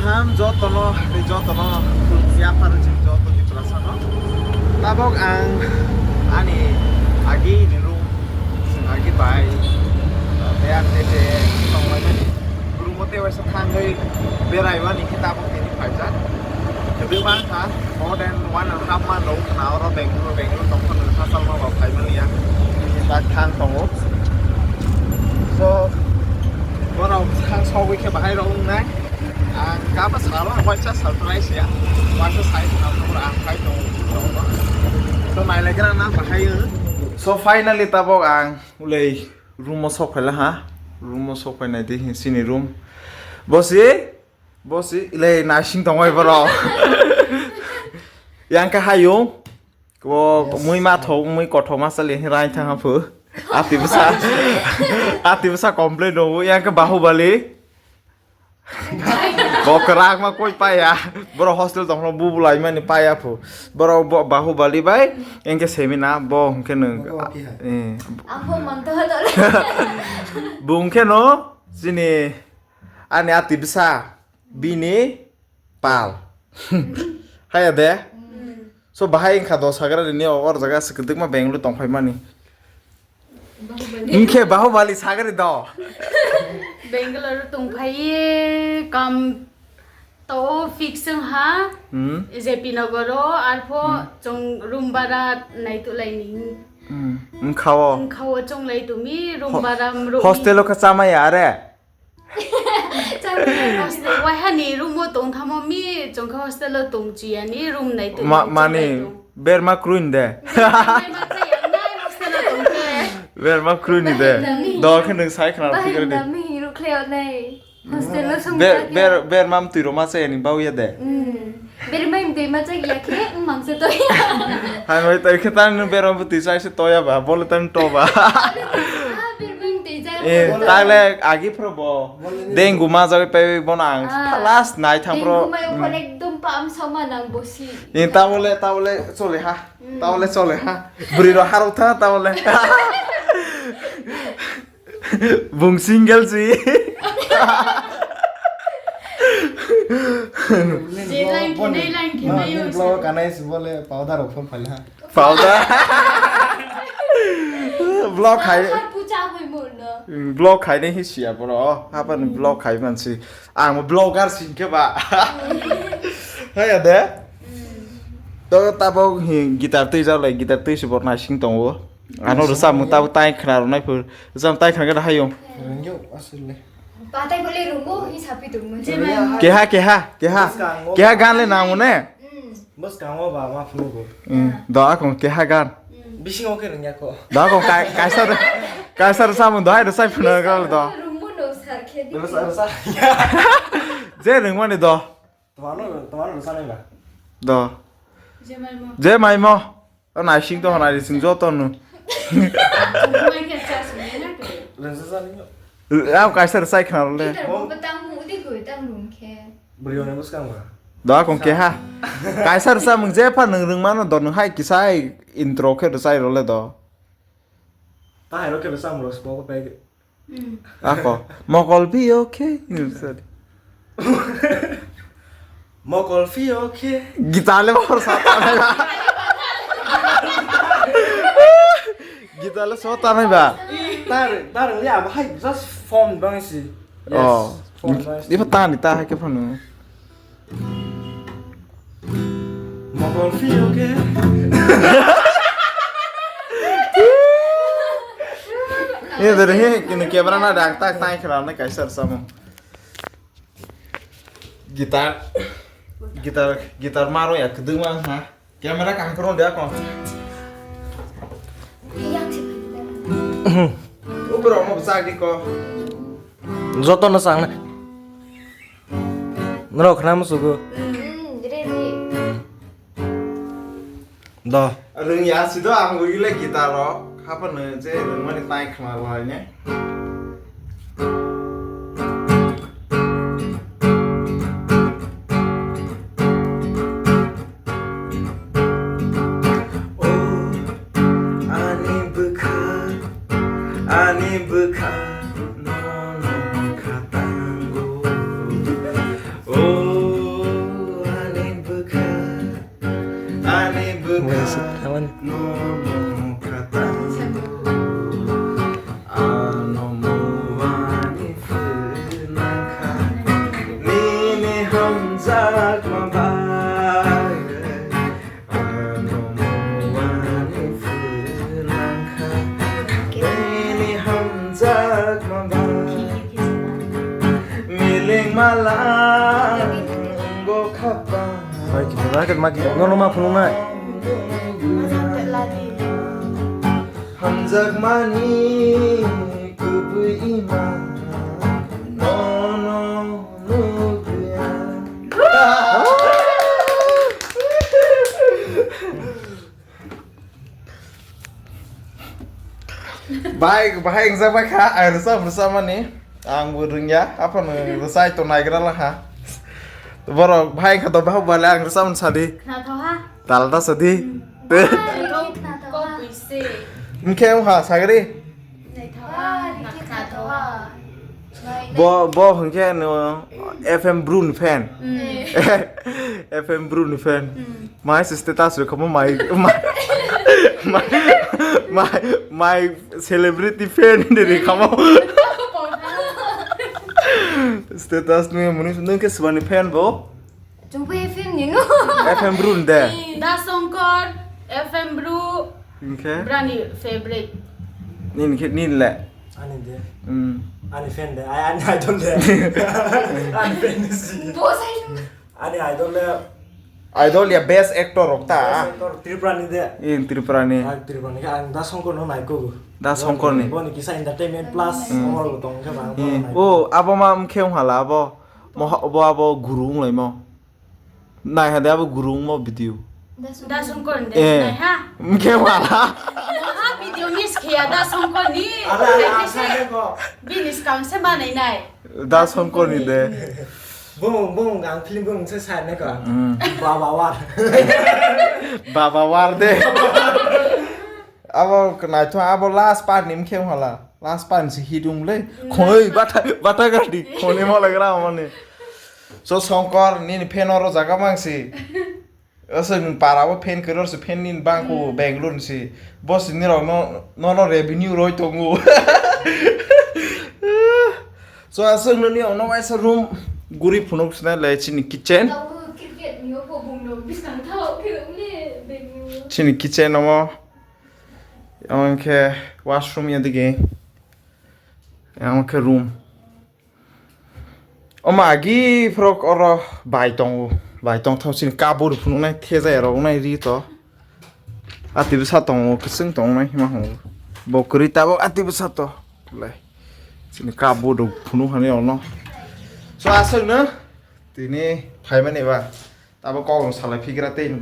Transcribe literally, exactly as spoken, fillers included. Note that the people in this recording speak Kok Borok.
Ham jotono, jotono, yaphar jing joto di prasano. Tabok ang ani agi ni room, jing agi bai, eh, tei ang tete tonglaimani. Room o tei waisa thangwi beraimani khe tabok tini phaijak. Kwdwma wngkha, more than one and a half month rok wngkha na oro Bangalore, Bangalore tongphano hachal ma ba phaimani ya. Tini tak thang tongo. So, borok thang sogwi khe bahai rok wngnai. Ang kaba salo, waisa surprise ya. Waisa sai khna ang khai tongo. So, nailaigra na bahai. So, finally tabok ang ulei room o sok phaila ha. Room o sok phainai di sini room. Bosi, bosi, ilai naising tongoi borok. Yang ka hayung. Ko mui ma thok, mui kothok ma sali rai thang ha phu. Ati bwsa, ati bwsa complain do. Yang ka Bahubali. Bo kwrak ma koi paya. Boro hostel tongkhno bu bulai mani paya phu. Boro bo Bahubali bai engke semina bo hwnkhe nung. Bo oke hai. Eh. Ang bo mang to ha to le. Bo hwnkhe no sini ani ati bwsa bini pal. Haya de. So bahai wngkha dos hagra rini o or jaga se kwdwkma Bangalore tongphai mani. Bahubali. Wngkhe Bahubali sagari do. Bangalore tongphai kam to fix wng ha. Hmm. J P Nagar o arpho Hmm. chong room bara nai tu lai ni. Hmm. Wngkha o. Wngkha o chong lai tu mi room Ho-, bara room. Hostel o kha chamaya are. Hostel, waihani room o tong thamo mi, chwngkha hostel o tong chiyani room nai tong, Ma-, chwng mani nai tong. Berma kruni de. Berma chaya nai hostel o tong khe. Berma kruni de. Bahai nami. Dol khe nwng sai khna Bahai phikir di. Nami hiro khleo nai. Hostel o song Ber, chakya. Ber, berma mtwi roma chayani bauya de. Mm. Bermai mtwi ma chak ya khe, mm, mangsa toya. Hai mai tai khe tan no berma mtwi chai se toya ba, bole tan to ba. Ah, bermai mtwi chai. Eh, bole. Tagle agi phro bo. Bole ni. Dengu ma jawi pai bono ang Ah. Last nai thang phro. Dengu mai okhor Mm. Ekdom pam sama nang bosi. Eh, tabole, tabole chole ha. Mm. Tabole chole ha. Bwrwi ro harok tha tabole. Bung single si. Je line khe nai, line khe nai, vlog kanai si bole powder rok phone phala. Powder. Vlog khai. Har pucha hoi mo no. Vlog khai nai hi siya boro. Hapan vlog khai man si. Ang vlogger sing khe ba. Haya de. To tabo hi guitar twi jao lai, guitar twi si bor nai sing tongo. Ano rwchapmung tabuk tai khna rwnai phuru. Rwchapmung tai khna khe da hayung. Rwngyo aswk le. Patai bole rwngbo hi sapi tongmo. Keha, keha, keha. Bwskango. Keha gan le nango ne? Mm. Bwskango ba ma phunukgo. Mm. Do akong keha gan. Mm. Bisingo khe rwngya ko. Do akong kai-, kaisa rw-, kaisa rwchapmung do hai rwchai phunukgo do. Rwngbo no sar khe di. Rwsa, rwsa. Je rwngmani do. Tomano, tomano rwsa nai ba. Do. Je maimo. Je maimo. O naising to honai sing joto no. Rwsa sa nai no. Ang kaisa rwchai khna le. Peter bo tang mu di goi tang rung khe. Bwrwi rok ni bwskang ba. Do akong keha. Kaisa rwchapmung je pha nwng rwngmano do nwng hai kisa hai intro khe rwchai role do. Ta hai rok khe rwchapmung rok spo ko pai. Mm. Ako, mokol phi okhe? Sorry. Mokol phi okhe? Guitar le bor sa tanai ba. Guitar le so tanai ba. Tar, tar ya, bahai just form bang si. Yes, oh. Form bang si. Iba tani ta hai khe phano. Mokol phi okhe? Ye dere he kini camera na dak tak tai khra na kaisa samo. Guitar. Guitar, guitar maro ya kduma ha. Camera kaham kron dia ko. Yang si. Ubro mo bsa di ko. Joto no sang na. Norok khna musugo. Mm, ready. Do. Rwngya si do ang ugile guitar rok. Hapano je rwngmani tai khna lai ne. O ani bwkha, ani bwkha nono khatango. O Lengmala go khapa. Hai, kita rakyat maki, no, no, ma phunung nai. Hamjakmani kubui ima, no, no, nugya. Bai, bahai wngjak bai kha, ang rwchap rwchap mani. Ang bo rwngya, aphano rwchai to naigra la ha. Borok bahai kha to bahai bale ang rwchap sadi. Khnathoha. Tal ta sadi. Khnathoha. Hwnkhe wngkha sagri. Naithoha. Khnathoha. Bo, bo hwnkhe no F M Bru ni fan. Mm. F M Bru ni fan. Mm. Mai se status rw khamo mai, mai, mai, mai, mai celebrity fan de rw khamo. Status nwi muni nung ke swbani fan bo. Chungpui F M ni no. F M Bru ni de. Da Songkor, F M Bru. Hwnkhe? Brani favorite. Nini khe, nini le? Ani de. Hmm. Ani fan de. Ai, ani idol de. Ani fan de si. Bo sai no. Ani idol de. Idol ya best actor rok ta. Best actor Tripura ni de. In Tripura ni. Ai, Tripura ni. Ang Da Songkor no naiko. Da Songkor ni. Bo ni kisa entertainment plus Hmm. oro tong khe bang. Hmm. Oh, abo ma mkhe hala abo. Moha, bo abo guru wng laimo. Nai ha de abo guru wngmo video. Da Songkor ni de. Eh. Nai ha. Mkhe wala. Moha video miss khiya Da Songkor ni. Ala, ala, ala, ala, ala. Bini skang se manai nai. Da Songkor ni de. Bung, bung, ang film bung se sai ne ka. Mm. Baba war. Baba war de. Abo naithok, abo last part ni mkhe wng hala. Last part ni si hit wng le. Khoi bata, bata gadi. Khoni mo le gra mo ni. So Songkor nini fan oro jaga mang si. Aswk nwng para o fan kwrwi se fan nini bangkho Hmm. Bangalore ni si. Bo si nirok no, no, no revenue roi tongo. So aswk nini ono waisa room guri phunuk sinai le chini kitchen. Abo cricket ni o bo bung no biskang thao khe ule Bangalore. Chini kitchen omo. Omo khe washroom ya dige. Omo khe room. Omo agi phrok oro bai tongo, bai tongthok chini kabur phunuknai thejai rok nai ri to. Ati bwsa tongo, kwchwng tongnai hima hwngo. Bo kwrwi tabuk ati bwsa to. Le. Chini kabur rok phunuk hani ono. So aswkno tini phaimani ba. Tabuk kok salai phigra tei.